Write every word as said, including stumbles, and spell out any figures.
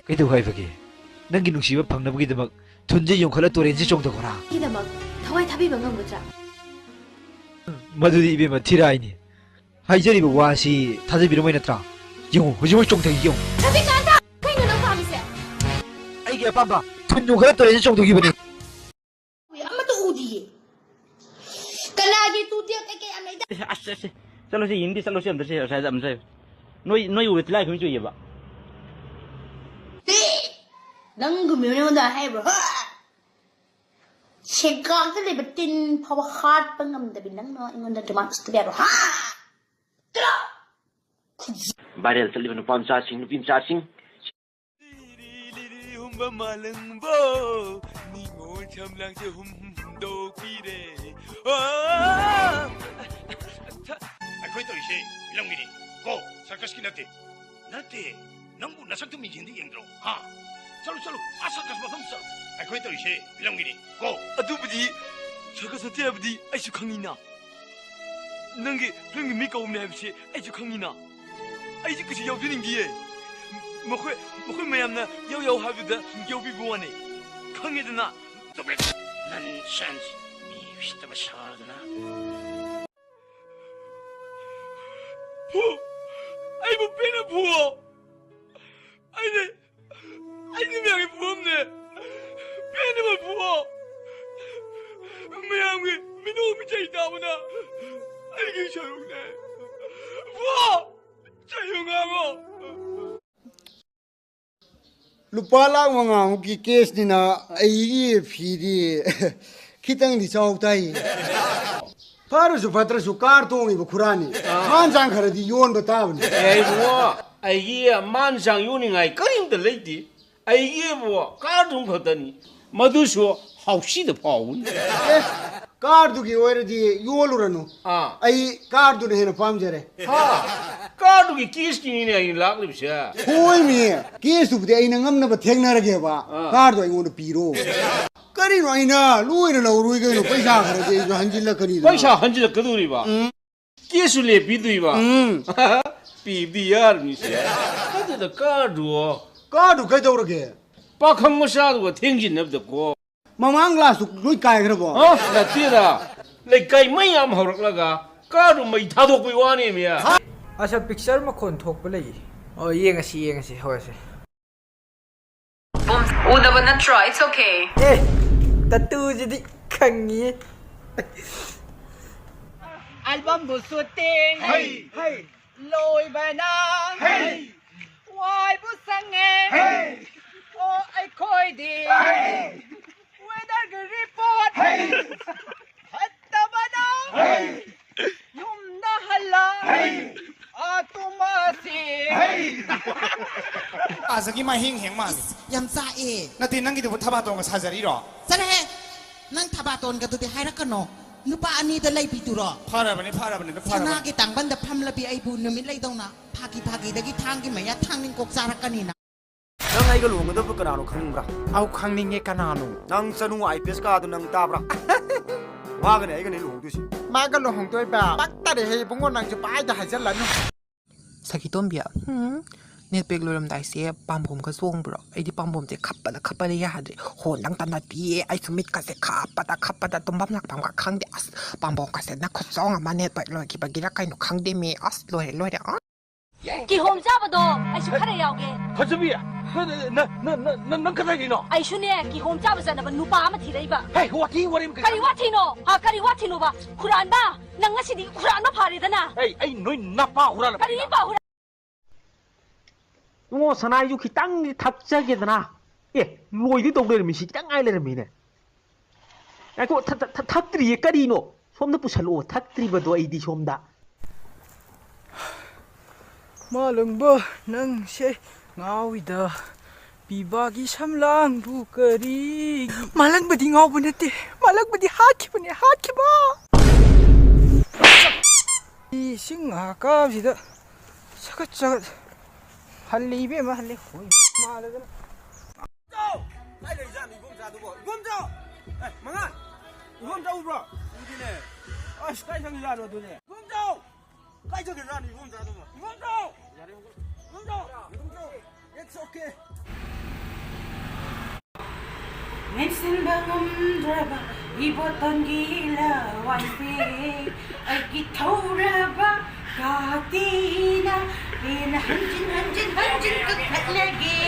ꯀꯩꯗꯧ ꯍꯥꯏꯕꯒꯦ? ꯅꯪꯒꯤ ꯅꯨꯡꯁꯤꯕ ꯐꯪꯅꯕꯒꯤꯗꯃꯛ ꯊꯨꯟꯁꯦ ꯌꯣꯟꯈꯠꯂ ꯇꯨꯔꯦꯟꯁꯦ ꯆꯣꯡꯊꯈꯣꯔꯥ? ꯒꯤꯗꯃꯛ ꯊꯋꯥꯏ ꯊꯥꯕꯤꯕ ꯉꯝꯒꯗ꯭ꯔꯥ? ꯃꯗꯨꯗꯤ ꯏꯕꯦꯝꯃ ꯊꯤꯔꯥꯏꯅꯤ꯫ ꯍꯥꯏꯖꯔꯤꯕ ꯋꯥꯁꯤ ꯊꯥꯖꯕꯤꯔꯝꯃꯣꯏ ꯅꯠꯇ꯭ꯔꯥ? ꯌꯦꯡꯉꯨ, ꯍꯧꯖꯤꯛꯃꯛ ꯆꯣꯡꯊꯈꯤ ꯌꯦꯡꯉꯨ꯫ ꯁ꯭ꯔꯤꯀꯥꯟꯇ! ꯀꯩꯅꯣ ꯅꯪ ꯄꯥꯝꯃꯤꯁꯦ? ꯑꯩꯒꯤ ꯑꯄꯥꯝꯕ ꯊꯨꯟ ꯌꯣꯟꯈꯠꯂ ꯇꯨꯔꯦꯟꯁꯦ ꯆꯣꯡꯊꯈꯤꯕꯅꯤ꯫ ꯑꯃꯠꯇ ꯎꯗꯤꯌꯦ꯫ ꯀꯅꯥꯒꯤ ꯇꯨꯇꯦꯛ ꯀꯩꯀꯩ ꯌꯥꯝ ꯂꯩꯗ? ꯑꯁ, ꯑꯁ, ꯑꯁ꯫ ꯆꯠꯂꯣꯁꯦ, ꯌꯦꯡꯗꯤ ꯆꯠꯂꯣꯁꯦ ꯑꯝꯇ ꯁꯦ, ꯑꯁ꯭ꯋꯥꯏꯗ ꯑꯝꯇ꯫ ꯅꯣꯏ, ꯅꯣꯏ ꯎꯕ ꯇꯤꯜꯍꯥꯏꯈꯨꯝꯕꯤ ꯆꯨꯏꯌꯦꯕ꯫ ꯁꯤ! ꯅꯪꯒꯨꯝꯕ ꯅꯉꯣꯟꯗ ꯍꯥꯏꯕ꯭ꯔꯣ? ꯍꯥ! ꯁꯦꯒꯥꯛꯇ ꯂꯩꯕ ꯇꯤꯟ ꯐꯥꯎꯕ ꯍꯥꯠꯄ ꯉꯝꯗꯕꯤ ꯅꯪꯅ ꯑꯩꯉꯣꯟꯗ ꯗꯤꯃꯥꯟ ꯎꯁꯤꯠꯇꯕ ꯌꯥꯕ꯭ꯔꯣ? ꯍꯥ! ꯆꯠꯂꯣ! ꯚꯥꯏꯔꯦꯜ ꯆꯠꯂꯤꯕ ꯅꯨꯄꯥ ꯃꯆꯥꯁꯤꯡ, ꯅꯨꯄꯤ ꯃꯆꯥꯁꯤꯡ꯫ ꯂꯤꯔꯤ ꯂꯤꯔꯤ ꯍꯨꯝꯕ ꯃꯥꯂꯪꯕꯣ, ꯅꯤꯉꯣꯜ ꯁꯝꯂꯥꯡꯁꯦ ꯍꯨꯝꯗꯣꯛꯄꯤꯔꯦ꯫ ꯑꯥ! ꯑꯩꯈꯣꯏ ꯇꯧꯔꯤꯁꯦ ꯐꯤꯂꯝꯒꯤꯅꯤ ꯀꯣ, ꯁꯔꯀꯁꯀꯤ ꯅꯠꯇꯦ꯫ ꯅꯠꯇꯦ, ꯅꯪꯕꯨ ꯅꯁꯛꯇꯨ ꯃꯤꯡꯁꯦꯟꯗ ꯌꯦꯡꯗ꯭ꯔꯣ? ꯍꯥ? ꯆꯠꯂꯨ, ꯆꯠꯂꯨ, ꯑꯥ ꯁꯔꯀꯁ ꯃꯐꯝ ꯆꯠꯂꯨ꯫ ꯑꯩꯈꯣꯏ ꯇꯧꯔꯤꯁꯦ ꯐꯤꯂꯝꯒꯤꯅꯤ ꯀꯣ꯫ ꯑꯗꯨꯕꯨꯗꯤ ꯁꯔꯀꯁ ꯅꯠꯇꯦ ꯍꯥꯏꯕꯗꯤ ꯑꯩꯁꯨ ꯈꯪꯉꯤꯅ꯫ ꯅꯪꯒꯤ ꯐꯤꯂꯝꯒꯤ ꯃꯤ ꯀꯧꯕꯅꯦ ꯍꯥꯏꯕꯁꯦ ꯑꯩꯁꯨ ꯈꯪꯉꯤꯅ꯫ ꯑꯩꯁꯨ ꯀꯩꯁꯨ ꯌꯥꯎꯖꯅꯤꯡꯗꯤꯌꯦ꯫ ꯃꯈꯣꯏ, ꯃꯈꯣꯏ ꯃꯌꯥꯝꯅ ꯌꯥꯎ ꯌꯥꯎ ꯍꯥꯏꯕꯗꯨꯗ ꯌꯥꯎꯕꯤꯕ ꯋꯥꯅꯤ꯫ ꯈꯪꯉꯦꯗꯅ? Stupid! Nonsense! ꯃꯤ ꯎꯁꯤꯠꯇꯕ ꯁꯥꯗꯅ꯫ ꯐꯨ! ꯑꯩꯕꯨ ꯄꯦꯟꯅ ꯐꯨꯑꯣ! ꯑꯩꯗꯤ, ꯑꯩꯗꯤ ꯃꯌꯥꯝꯒꯤ ꯐꯨꯐꯝꯅꯦ! ꯄꯦꯟꯅꯕ ꯐꯨꯑꯣ! ꯃꯌꯥꯝꯒꯤ ꯃꯤꯅꯣꯛ ꯃꯤꯆꯩ ꯇꯥꯕꯅ ꯑꯩꯒꯤ ꯁꯔꯨꯛꯅꯦ! ꯐꯨꯑꯣ! ꯆꯩꯌꯨ ꯉꯥꯡꯉꯣ! ꯂꯨꯄꯥ ꯂꯥꯈ ꯃꯉꯥꯃꯨꯛꯀꯤ ꯀꯦꯁꯅꯤꯅ ꯑꯩꯒꯤ ꯐꯤꯗꯤ ꯈꯤꯇꯪꯗꯤ ꯆꯥꯎ ꯇꯥꯏ꯫ ꯐꯔꯁꯨ ꯐꯠꯇ꯭ꯔꯁꯨ ꯀꯥꯔ ꯇꯣꯡꯉꯤꯕ ꯈꯨꯔꯥꯅꯤ꯫ ꯃꯥꯟ ꯆꯥꯡ ꯈꯔꯗꯤ ꯌꯣꯟꯕ ꯇꯥꯕꯅꯤ꯫ ꯑꯦ ꯏꯕꯨꯡꯉꯣ, ꯑꯩꯒꯤ ꯃꯥꯟ ꯆꯥꯡ ꯌꯣꯟꯅꯤꯡꯉꯥꯏ ꯀꯔꯤꯝꯇ ꯂꯩꯇꯦ꯫ ꯑꯩꯒꯤꯕꯨ ꯀꯥꯔꯗꯨꯝ ꯈꯛꯇꯅꯤ, ꯃꯗꯨꯁꯨ ꯍꯥꯎꯁꯤꯗ ꯐꯥꯎꯕꯅꯤ꯫ ꯑꯦ, ꯀꯥꯔꯗꯨꯒꯤ ꯑꯣꯏꯔꯗꯤ ꯌꯣꯜꯂꯨꯔꯅꯨ꯫ ꯑꯥ꯫ ꯑꯩ ꯀꯥꯔꯗꯨꯅ ꯍꯦꯟꯅ ꯄꯥꯝꯖꯔꯦ꯫ ꯍꯥ? ꯀꯥꯔꯗꯨꯒꯤ ꯀꯦꯁꯀꯤꯅꯤꯅꯦ ꯑꯩꯅ ꯂꯥꯛꯂꯤꯕꯁꯦ꯫ ꯍꯣꯏꯃꯤ, ꯀꯦꯁꯇꯨꯕꯨꯗꯤ ꯑꯩꯅ ꯉꯝꯅꯕ ꯊꯦꯡꯅꯔꯒꯦꯕ꯫ ꯑꯥ꯫ ꯀꯥꯔꯗꯣ ꯑꯩꯉꯣꯟꯗ ꯄꯤꯔꯣ꯫ ꯀꯔꯤꯅꯣ, ꯑꯩꯅ ꯂꯣꯏꯅ ꯂꯧꯔꯣꯏ ꯀꯩꯅꯣ, ꯄꯩꯁꯥ ꯈꯔꯗꯤ ꯑꯩꯁꯨ ꯍꯟꯖꯤꯜꯂꯛꯀꯅꯤꯗꯅ꯫ ꯄꯩꯁꯥ ꯍꯟꯖꯤꯜꯂꯛꯀꯗꯧꯔꯤꯕ? ꯎꯝ꯫ ꯀꯦꯁꯨ ꯂꯦꯞꯄꯤꯗꯣꯏꯕ? ꯎꯝ꯫ ꯄꯤꯕꯗꯤ ꯌꯥꯔꯅꯤꯁꯦ꯫ ꯑꯗꯨꯗ ꯀꯥꯔꯗꯨ꯫ ꯀꯥꯔꯗꯨ ꯀꯩꯗꯧꯔꯒꯦ? ꯄꯥꯈꯪ ꯃꯆꯥꯗꯨꯒ ꯊꯦꯡꯖꯤꯟꯅꯕꯗꯀꯣ꯫ ꯃꯃꯥꯡ ꯀ꯭ꯂꯥꯁꯇꯨ ꯂꯣꯏ ꯀꯥꯏꯈ꯭ꯔꯕꯣ? ꯑ, ꯅꯠꯇꯦꯗ꯫ ꯂꯩꯀꯥꯏ ꯃꯩ ꯌꯥꯝ ꯍꯧꯔꯛꯂꯒ ꯀꯥꯔꯗꯨ ꯃꯩ ꯊꯥꯗꯣꯛꯄꯩ ꯋꯥꯅꯦꯃꯤ꯫ ꯑꯁ, ꯄꯤꯛꯆꯔ ꯃꯈꯣꯟ ꯊꯣꯛꯄ ꯂꯩꯌꯦ꯫ ꯑꯣ, ꯌꯦꯡꯉꯁꯤ, ꯌꯦꯡꯉꯁꯤ, ꯍꯧꯔꯁꯤ꯫ ꯎꯗꯕ ꯅꯠꯇ꯭ꯔꯣ? It's okay. ꯑꯦ, ꯇꯠꯇꯨꯁꯤꯗꯤ ꯈꯪꯉꯤꯌꯦ꯫ ꯑꯦꯜꯕꯝꯕꯨ ꯁꯨꯇꯤꯡ ꯍꯩ, ꯍꯩ꯫ ꯂꯣꯏꯕꯅ ꯍꯩ꯫ ꯋꯥꯏꯕꯨ ꯁꯪꯉꯦ꯫ ꯍꯩ꯫ ꯑꯣ, ꯑꯩꯈꯣꯏꯗꯤ ꯍꯩ꯫ ꯋꯦꯗꯔꯒꯤ ꯔꯤꯄꯣꯔꯠ ꯍꯩ꯫ ꯐꯠꯇꯕꯅ ꯍꯩ꯫ ꯌꯨꯝꯗ ꯍꯜꯂ ꯍꯩ꯫ ꯑꯥ ꯇꯨꯝꯃꯁꯤ꯫ ꯍꯩ꯫ ꯑꯥꯖꯒꯤ ꯃꯥ ꯍꯦꯡ ꯍꯦꯡ ꯃꯥꯜꯂꯤ꯫ ꯌꯥꯝ ꯆꯥꯛꯑꯦ꯫ ꯅꯠꯇꯦ, ꯅꯪꯒꯤꯗꯨꯕꯨ ꯊꯕꯥꯇꯣꯟꯒ ꯁꯥꯖꯔꯤꯔꯣ? ꯆꯠꯂꯍꯦ! ꯅꯪ ꯊꯕꯥꯇꯣꯟꯒꯗꯨꯗꯤ ꯍꯥꯏꯔꯛꯀꯅꯣ꯫ ꯅꯨꯄꯥ ꯑꯅꯤꯗ ꯂꯩꯕꯤꯗꯨꯔꯣ? ꯐꯔꯕꯅꯤ, ꯐꯔꯕꯅꯤ, ꯑꯗꯨ ꯐꯔꯕꯅꯤ꯫ ꯁꯅꯥꯒꯤ ꯇꯥꯡꯕꯟꯗ ꯐꯝꯂꯕꯤ ꯑꯩꯕꯨ ꯅꯨꯃꯤꯠ ꯂꯩꯗꯧꯅ ꯐꯥꯒꯤ ꯐꯥꯒꯤꯗꯒꯤ ꯊꯥꯡꯒꯤ ꯃꯌꯥ ꯊꯥꯡꯅꯤꯡꯀꯣꯛ ꯆꯥꯔꯛꯀꯅꯤꯅ꯫ ꯅꯪ ꯑꯩꯒ ꯂꯨꯍꯣꯡꯒꯗꯕꯗꯣ ꯀꯅꯥꯅꯣ ꯈꯪꯅꯤꯡꯕ꯭ꯔꯥ? ꯑꯧ, ꯈꯪꯅꯤꯡꯉꯦ, ꯀꯅꯥꯅꯣ? ꯅꯪ ꯆꯅꯨ ꯑꯥꯏ ꯄꯤ ꯑꯦꯁ ꯀꯥꯗꯣ ꯅꯪ ꯇꯥꯕ꯭ꯔꯥ? ꯃꯥꯒꯅꯦ ꯑꯩꯒꯅꯦ ꯂꯨꯍꯣꯡꯗꯣꯏꯁꯦ꯫ ꯃꯥꯒ ꯂꯨꯍꯣꯡꯗꯣꯏꯕ? ꯄꯛꯇꯔꯦꯍꯦ ꯏꯕꯨꯡꯉꯣ, ꯅꯪꯁꯨ ꯄꯥꯏꯗ ꯍꯥꯏꯖꯜꯂꯅꯨ꯫ ꯁꯈꯤꯇꯣꯝꯕꯤ, ꯍꯨꯝ, ꯅꯦꯠ ꯄꯦꯛ ꯂꯣꯏꯔꯝꯗꯥꯏꯁꯦ ꯄꯥꯝꯕꯣꯝꯒ ꯆꯣꯡꯕ꯭ꯔꯣ? ꯑꯩꯗꯤ ꯄꯥꯝꯕꯣꯝꯁꯦ ꯈꯞꯄꯗ ꯈꯞꯄꯗ ꯌꯥꯗ꯭ꯔꯦ꯫ ꯍꯣ, ꯅꯪꯇ ꯅꯠꯇꯤꯌꯦ, ꯑꯩꯁꯨ ꯃꯤꯠꯀꯁꯦ ꯈꯞꯄꯗ ꯈꯞꯄꯗ ꯇꯨꯝꯐꯝ ꯂꯥꯛꯐꯝꯒ ꯈꯪꯗꯦ꯫ ꯑꯁ, ꯄꯥꯝꯕꯣꯝꯒꯁꯦ ꯅꯈꯨꯠ ꯆꯣꯡ ꯑꯃ ꯅꯦꯠ ꯄꯦꯛ ꯂꯣꯏꯈꯤꯕꯒꯤꯔ ꯀꯩꯅꯣ ꯈꯪꯗꯦꯃꯤ꯫ ꯑꯁ, ꯂꯣꯏꯔꯦ, ꯂꯣꯏꯔꯦ꯫ ꯑ? ꯀꯤꯍꯣꯝ ꯆꯥꯕꯗꯣ ꯑꯩꯁꯨ ꯈꯔ ꯌꯥꯎꯒꯦ꯫ ꯐꯖꯕꯤ, ꯅꯪ, ꯅꯪ, ꯅꯪ, ꯅꯪ, ꯅꯪ ꯀꯗꯥꯏꯗꯩꯅꯣ? ꯑꯩꯁꯨꯅꯦ, ꯀꯤꯍꯣꯝ ꯆꯥꯕ ꯆꯠꯅꯕ ꯅꯨꯄꯥ ꯑꯃ ꯊꯤꯔꯛꯏꯕ꯫ ꯍꯦ, ꯋꯥꯊꯤ ꯋꯥꯔꯦꯝ ꯀꯩ ꯀꯔꯤ ꯋꯥꯊꯤꯅꯣ? ꯍꯥ, ꯀꯔꯤ ꯋꯥꯊꯤꯅꯣꯕ? ꯍꯨꯔꯥꯟꯕ! ꯅꯪ ꯉꯁꯤꯗꯤ ꯍꯨꯔꯥꯟꯕ ꯐꯥꯔꯦꯗꯅ꯫ ꯑꯩ, ꯑꯩ ꯅꯣꯏ ꯅꯄꯥ ꯍꯨꯔꯥꯜꯂꯛꯄ ꯀꯔꯤ ꯅꯨꯄꯥ ꯍꯨꯔꯥꯟ- ꯏꯕꯨꯡꯉꯣ, ꯁꯅꯥꯏꯁꯨ ꯈꯤꯇꯪꯗꯤ ꯊꯛꯆꯒꯦꯗꯅ꯫ ꯑꯦ, ꯂꯣꯏꯗꯤ ꯇꯧ ꯂꯩꯔꯝꯃꯤ, ꯁꯤ ꯈꯤꯇꯪ ꯉꯥꯏ ꯂꯩꯔꯝꯃꯤꯅꯦ꯫ ꯉꯥꯏꯈꯣ, ꯊ-, ꯊ-, ꯊ-, ꯊꯛꯇ꯭ꯔꯤꯌꯦ, ꯀꯔꯤꯅꯣ? ꯁꯣꯝꯗ ꯄꯨꯁꯜꯂꯛꯑꯣ, ꯊꯛꯇ꯭ꯔꯤꯕꯗꯣ ꯑꯩꯗꯤ ꯁꯣꯝꯗ꯫ ꯃꯥꯂꯪꯕ ꯅꯪꯁꯦ ꯉꯥꯎꯏꯗ, ꯄꯤꯕꯥꯒꯤ ꯁꯝꯂꯥꯡꯕꯨ ꯀꯔꯤ? ꯃꯥꯂꯪꯕꯗꯤ ꯉꯥꯎꯕ ꯅꯠꯇꯦ, ꯃꯥꯂꯪꯕꯗꯤ ꯍꯥꯠꯈꯤꯕꯅꯦ, ꯍꯥꯠꯈꯤꯕ! ꯏꯁꯤꯡ ꯉꯥꯏꯍꯥꯛ ꯀꯥꯕꯁꯤꯗ ꯁꯒꯠ ꯁꯒꯠ ꯍꯜꯂꯤ ꯏꯕꯦꯝꯃ, ꯍꯜꯂꯤ꯫ ꯍꯣꯏ, ꯃꯥꯜꯂꯗꯅ꯫ ꯏꯕꯣꯝꯆꯥ! ꯀꯥꯏ ꯂꯩꯖꯥꯠꯅꯣ ꯏꯕꯣꯝꯆꯥꯗꯨꯕꯣ? ꯏꯕꯣꯝꯆꯥ! ꯑꯦ, ꯃꯉꯥꯟ! ꯏꯕꯣꯝꯆꯥ ꯎꯕ꯭ꯔꯣ? ꯎꯗꯦꯅꯦ꯫ ꯑꯁ, ꯀꯥꯏ ꯆꯪꯉꯤꯖꯥꯠꯅꯣ ꯑꯗꯨꯗꯤ? ꯏꯕꯣꯝꯆꯥ! ꯀꯥꯏ ꯆꯠꯈ꯭ꯔꯖꯥꯠꯅꯣ ꯏꯕꯣꯝꯆꯥꯗꯨꯕꯣ? ꯏꯕꯣꯝꯆꯥ! ꯌꯥꯔꯦ, ꯍꯧꯒꯠꯂꯣ꯫ ꯏꯕꯣꯝꯆꯥ! It's okay. ꯃꯦꯟꯁꯤꯟꯕ ꯉꯝꯗ꯭ꯔꯕ ꯏꯕꯣꯇꯣꯟꯒꯤ ꯂꯋꯥꯏꯁꯦ ꯑꯩꯒꯤ ꯊꯧꯔꯕ ꯀꯥꯇꯤꯅ ꯍꯦꯟꯅ ꯍꯟꯖꯤꯟ ꯍꯟꯖꯤꯟ ꯍꯟꯖꯤꯟ ꯀꯛꯊꯠꯂꯒꯦ꯫